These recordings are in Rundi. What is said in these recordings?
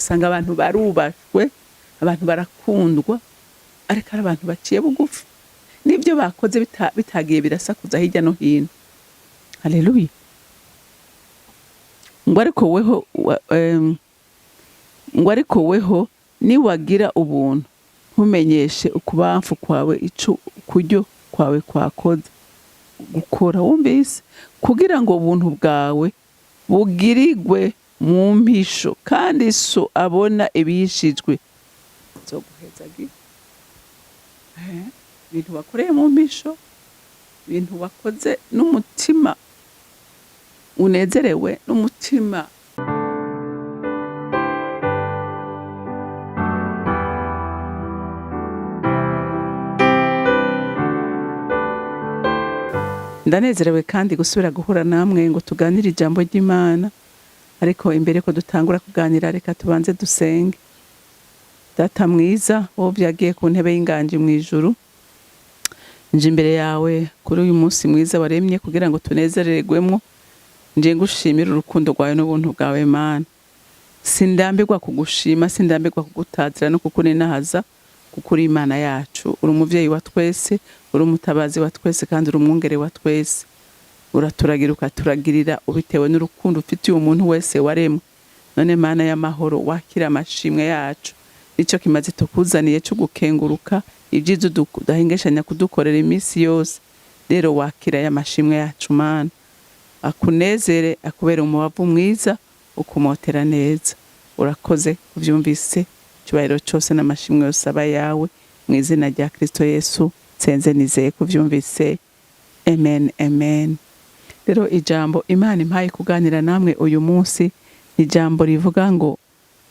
Usanga abantu barubashwe, abantu barakundwa, ariko ari abantu baciye bugufi, n'ibyo bakoze bitagiye birasakuza hirya no hino. Haleluya. Ngo ariko weho ngo ariko weho niwagira ubuntu, ntumenyeshe ukubamfu kwawe ico ukuryo kwawe kwakoze gukora. Wumvise? Kugira ngo ubuntu bwawe bugirirwe mu mpisho, kandi so abona ibihishijwe azoguhezagira. Ibintu wakoreye mu mpisho, ibintu wakoze n'umutima unezerewe, n'umutima. Ndanezerewe kandi gusubira guhura namwe ngo tuganire ijambo ry'Imana. Ariko imbere ko dutangura kuganira, reka tubanze dusenge. Data mwiza, wowe vyagiye ku ntebe y'inganji mu ijuru, nje imbere yawe kuri uyu munsi mwiza waremye kugira ngo tunezererwemwo. Nje ngushimira urukundo rwawe n'ubuntu bwawe, Mana. Sindambirwa kugushima, sindambirwa kugutazira no kukuninahaza, kuko uri Imana yacu, uri umuvyeyi wa twese, uri umutabazi wa twese, kandi uri umwungere wa twese. Uraturagira, ukaturagirira ubitewe n'urukundo ufitiye umuntu wese waremwe. None Mana y'amahoro, wakira amashimwe yacu, nico kimaze tukuzaniye cyo gukenguruka ibyiza udahengeshanya kudukorera iminsi yose. Rero wakira aya mashimwe yacu, Mana, akunezere, akubere umubavu mwiza ukumotera neza. Urakoze kuvyumvise. Icyubahiro cyose n'amashimwe yose aba yawe, mu izina rya Kristo Yesu nsenze nizeye kuvyumvise, amen, amen. Rero ijambo Imana impaye kuganira namwe uyu munsi ni ijambo rivuga ngo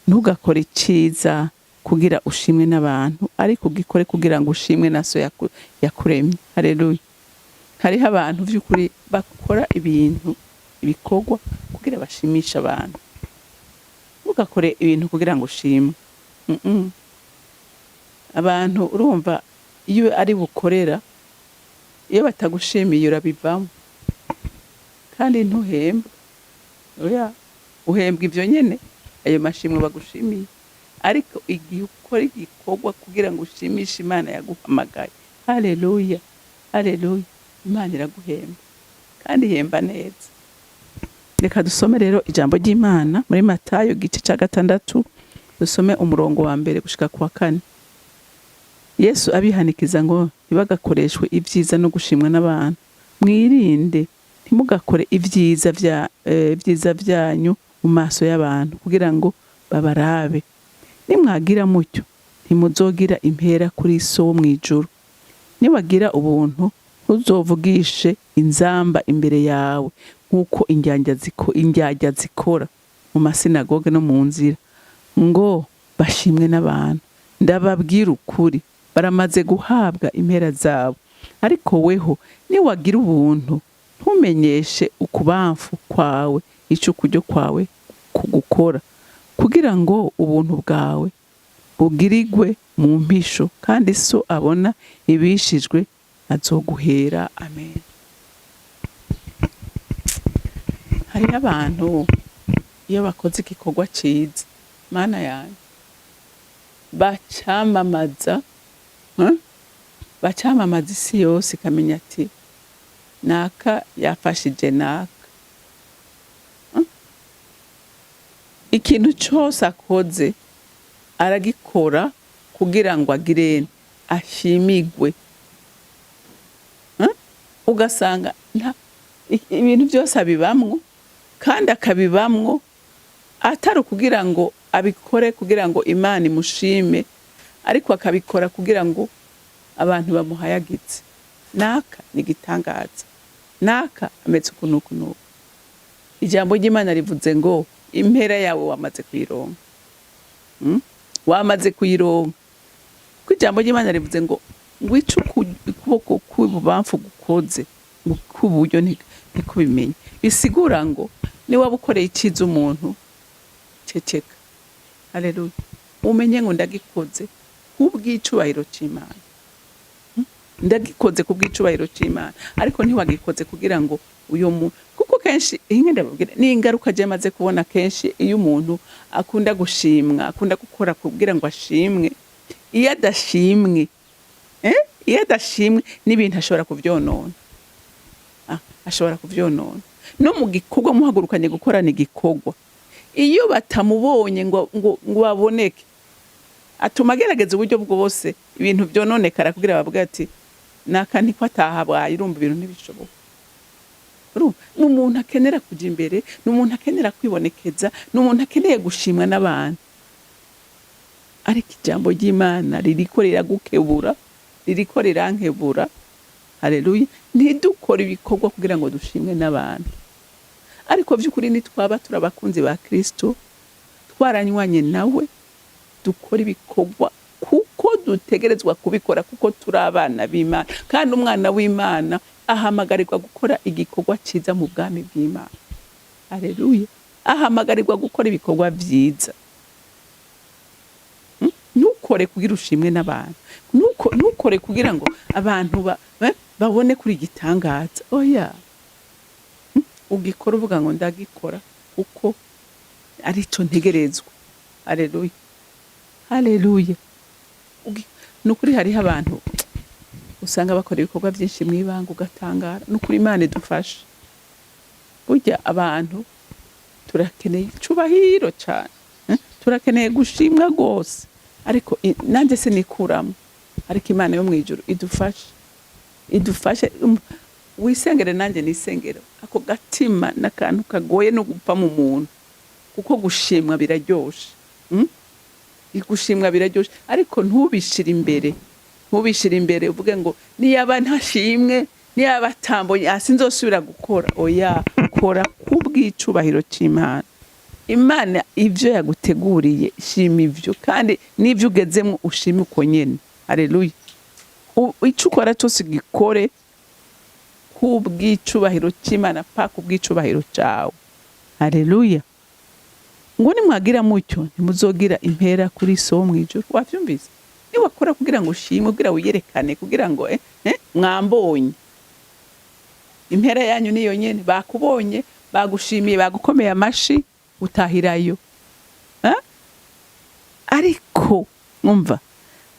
ntugakore icyiza kugira ushimwe n'abantu, ariko ugikore kugira ngo ushimwe na so yakuremye. Haleluya. Hariho abantu by'ukuri bakora ibintu, ibikorwa kugira bashimishe abantu. Ntugakore ibintu kugira ngo ushimwe. Abantu urumva iyo ari bukorera, iyo batagushimiye urabivamo, kandi ntuhembwa. Oya, uhembwa ivyo nyene, ayo mashimwe bagushimiye. Ariko igihe ukora igikorwa kugira ngo ushimishe Imana yaguhamagaye, haleluya, haleluya, Imana iraguhemba kandi ihemba neza. Reka dusome rero ijambo ry'Imana muri Matayo igice cya 6, dusome umurongo wa 1 gushika ku wa 4. Yesu abihanikiza ngo ntibagakoreshwe ibyiza no gushimwa n'abantu. Mwirinde ntimugakore ibyiza byanyu mu maso y'abantu kugira ngo babarabe. Nimwagira mutyo ntimuzogira impera kuri so wo mw'ijuru. Niwagira ubuntu ntuzovugishe inzamba imbere yawe nk'uko indyarya zikora mu masinagoge no mu nzira ngo bashimwe n'abantu. Ndababwira ukuri, baramaze guhabwa impera zabo. Ariko weho niwagira ubuntu ntumenyeshe ukubamfu kwawe ico ukuryo kwawe kugukora, kugira ngo ubuntu bwawe bugirigwe mu mpisho, kandi so abona ibishijwe azoguhera. Amen. Hariho abantu iyo bakoze igikorwa ciza, Mana yanjye, bacamamaza, bacamamaza isi yose ikamenya ati naka yafashije naka. Ikintu cose akoze aragikora kugira ngo agire ashimigwe. Ugasanga ibintu byose abibamwo, kandi akabibamwo atari ukugira ngo abikore kugira ngo Imana imushime, ariko akabikora kugira ngo abantu bamuhayagize. Naka ni igitangaza, naka ameze uku n'uku n'uku. Ijambo ry'Imana rivuze ngo impera yawe wamaze kuyironka. Wamaze kuyironka. Kuko ijambo ry'Imana rivuze ngo ngwice ukuboko kw'ibubamfu gukoze, kw'uburyo ntikubimenye. Bisigura ngo niba ukoreye icyiza umuntu, ceceka. Haleluya. Umenye ngo ndagikoze kubw'icubahiro c'Imana. Ndagikoze ku bw'icubahiro c'Imana, ariko ntiwagikoze kugira ngo uyo muntu, kuko kenshi inke ndababwira ni ingaruka je maze kubona kenshi: iyo umuntu akunda gushimwa, akunda gukora kugira ngo ashimwe, iyo adashimwe, iyo adashimwe n'ibintu ashobora kuvyonona. Ashobora kuvyonona no mu gikorwa muhagurukanye gukorana igikorwa. Iyo batamubonye ngo baboneke, atuma agerageza uburyo bwose ibintu vyononekara kugira bavuge ati: "Naka ntiko atahabaye." Urumva, ibintu ntibishoboka. Urumva, ni umuntu akenera kuja imbere, ni umuntu akenera kwibonekeza, ni umuntu akeneye gushimwa n'abantu. Ariko ijambo ry'Imana ririko riragukebura, ririko rirankebura. Haleluya! Ntidukore ibikorwa kugira ngo dushimwe n'abantu, ariko by'ukuri nitwaba turi abakunzi ba Kristo, twaranywanye nawe, dukora ibikorwa kuko dutegerezwa kubikora, kuko turi abana b'Imana, kandi umwana w'Imana ahamagarirwa gukora igikorwa cyiza mu bwami bw'Imana. Haleluya! Ahamagarirwa gukora ibikorwa vyiza. Ntukore kugira ushimwe n'abantu. Ntukore kugira ngo abantu babone kuri igitangaza. Oya. Ugikora uvuga ngo: "Ndagikora kuko arico ntegerezwa." Haleluya, haleluya! Ni ukuri, hariho abantu usanga bakora ibikorwa byinshi mu ibanga, ugatangara. Ni ukuri, Imana idufashe. Burya abantu turakeneye icubahiro cyane, eh? Turakeneye gushimwa rwose, ariko nanjye sinikuramo. Ariko Imana yo mu ijuru idufashe, idufashe. Wisengere nanjye nisengere. Ako gatima n'akantu kagoye no gupfa mu muntu, kuko gushimwa biraryoshe. Gushimwa biraryoshe, ariko ntubishire imbere, ntubishire imbere uvuge ngo: "Niyaba ntashimwe, niyaba atambonye, sinzosubira gukora." Oya, kora kubw'icubahiro c'Imana. Imana ivyo yaguteguriye, shima ivyo, kandi n'ivyo ugezemwo ushime uko nyene. Haleluya! Ico ukora cose gikore kubw'icubahiro c'Imana, pa kubw'icubahiro cawe. Haleluya! Ngo nimwagira mutyo, ntimuzogira impera kuri So wo mw'ijuru. Wavyumvise? Niwakora kugira ngo ushimwe, kugira wiyerekane, kugira ngo mwambonye, impera yanyu niyo nyene. Bakubonye, bagushimiye, bagukomeye amashi, utahirayo. Eh? Ariko umva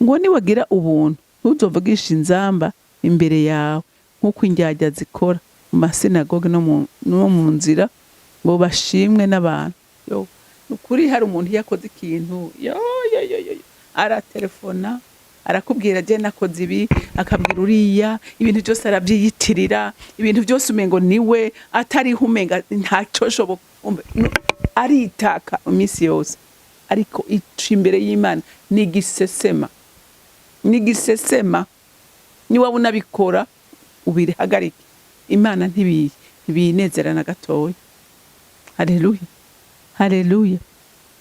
ngo: niwagira ubuntu, ntuzovugishe inzamba imbere yawe nk'uko indyarya zikora mu masinagoge no mu nzira, ngo bashimwe n'abantu. Yo, ni ukuri, hari umuntu iyo akoze ikintu, yo yo yo yo, aratelefona, arakubwira: "Je nakoze ibi," akabwira uriya, ibintu byose arabyiyitirira, ibintu byose umengo niwe, atariho umenga ntacyo shoboka. Umve, aritaka iminsi yose. Ariko ica imbere y'Imana ni igisesema, ni igisesema. Niwaba unabikora, ubihagarike. Imana ntibiyinezera na gatoya. Haleluya, haleluya!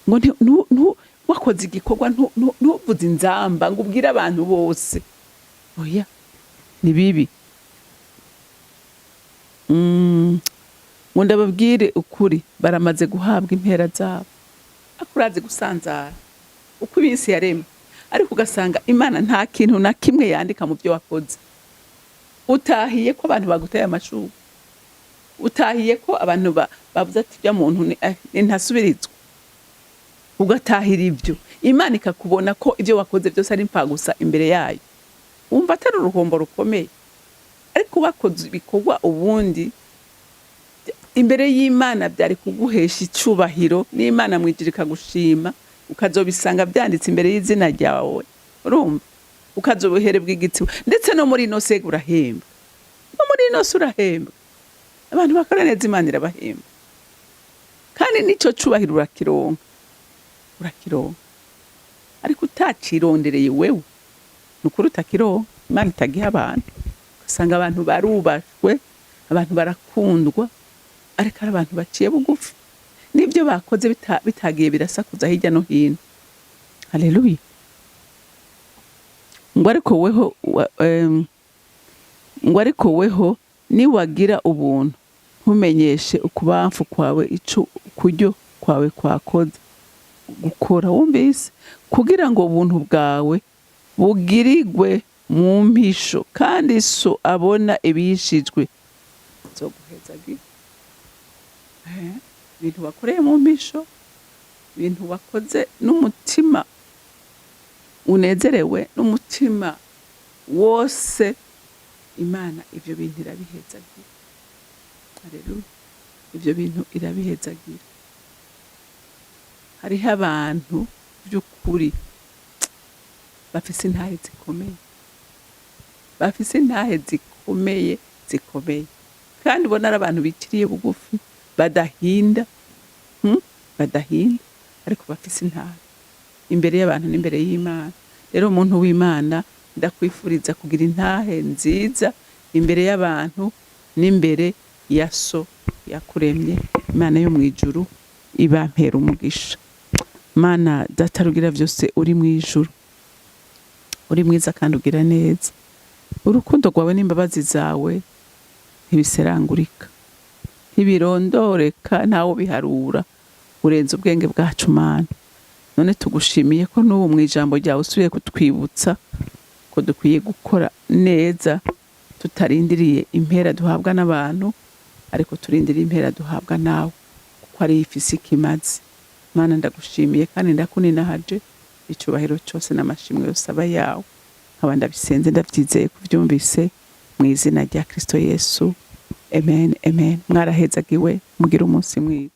Ngo wakoze igikorwa, ntuvuze inzamba ngo ubwire abantu bose. Oya, ni bibi. Ngo ndababwire ukuri, baramaze guhabwa impera zabo. Akurazi gusanzara uko iminsi yaremwe, ariko ugasanga Imana nta kintu na kimwe yandika mu byo wakoze. Utahiye ko abantu baguteye amashurwe, utahiye ko abantu bavuze ati: "Ujya muntu ni ntasubirizwa." Ugatahira ibyo, Imana ikakubona ko ibyo wakoze byose ari gusa imbere yayo. Wumva atari uruhombo rukomeye? Ariko wakoze ibikorwa ubundi imbere y'Imana byari kuguhesha icubahiro, n'Imana mwijira ikagushima, ukazobisanga byanditse imbere y'izina ryawe. Urumva, ukazobuherebwa igitsibo. Ndetse no muri ino sega urahembwa, no muri ino si urahembwa. Abantu bakora neza, Imana irabahemba, kandi n'icyo cubahiro urakironka, urakironka. Ariko utacirondereye wewe, ni ukuri utakironka. Imana itagiha abantu. Ugasanga abantu barubashwe, abantu barakundwa, ariko ari abantu baciye bugufi, n'ibyo bakoze bitagiye birasakuza hirya no hino. Haleluya! Ngo ariko weho ngo ariko weho niwagira ubuntu, ntumenyeshe ukubamfu kwawe ico ukuryo kwawe kwakoze gukora. Wumvise? Kugira ngo ubuntu bwawe bugirirwe Mu mpisho, kandi So abona ibihishijwe azoguhezagira. Ibintu wakoreye mu mpisho, ibintu wakoze n'umutima unezerewe, n'umutima wose, Imana ivyo bintu irabihezagira. Haleluya! Ivyo bintu irabihezagira. Hariho abantu by'ukuri bafise intahe zikomeye, bafise intahe zikomeye zikomeye, kandi ubona ari abantu biciriye bugufi, badahinda, Badahinda, ariko bafise intahe imbere y'abantu n'imbere y'Imana. Rero umuntu w'Imana, ndakwifuriza kugira intahe nziza imbere y'abantu n'imbere ya So yakuremye. Imana yo mu ijuru ibampera umugisha. Mana Data rugira byose uri mu ijuru, uri mwiza kandi ugira neza. Urukundo rwawe n'imbabazi zawe ntibiserangurika, ntibirondoreka, ntawe ubiharura, urenze ubwenge bwacu. Mana, none tugushimiye ko n'ubu mu ijambo ryawe usubiye kutwibutsa ko dukwiye gukora neza tutarindiriye impera duhabwa n'abantu, ariko turindiriye impera duhabwa nawe, kuko ari ifise ikimazi. Mana, ndagushimiye kandi ndakuninahaje. Icyubahiro cyose n'amashimwe yose aba yawe. Nkaba ndabisenze ndabyizeye kubyumvise, mu izina rya Kristo Yesu, amen, amen. Mwarahezagiwe, mugire umunsi mwiza.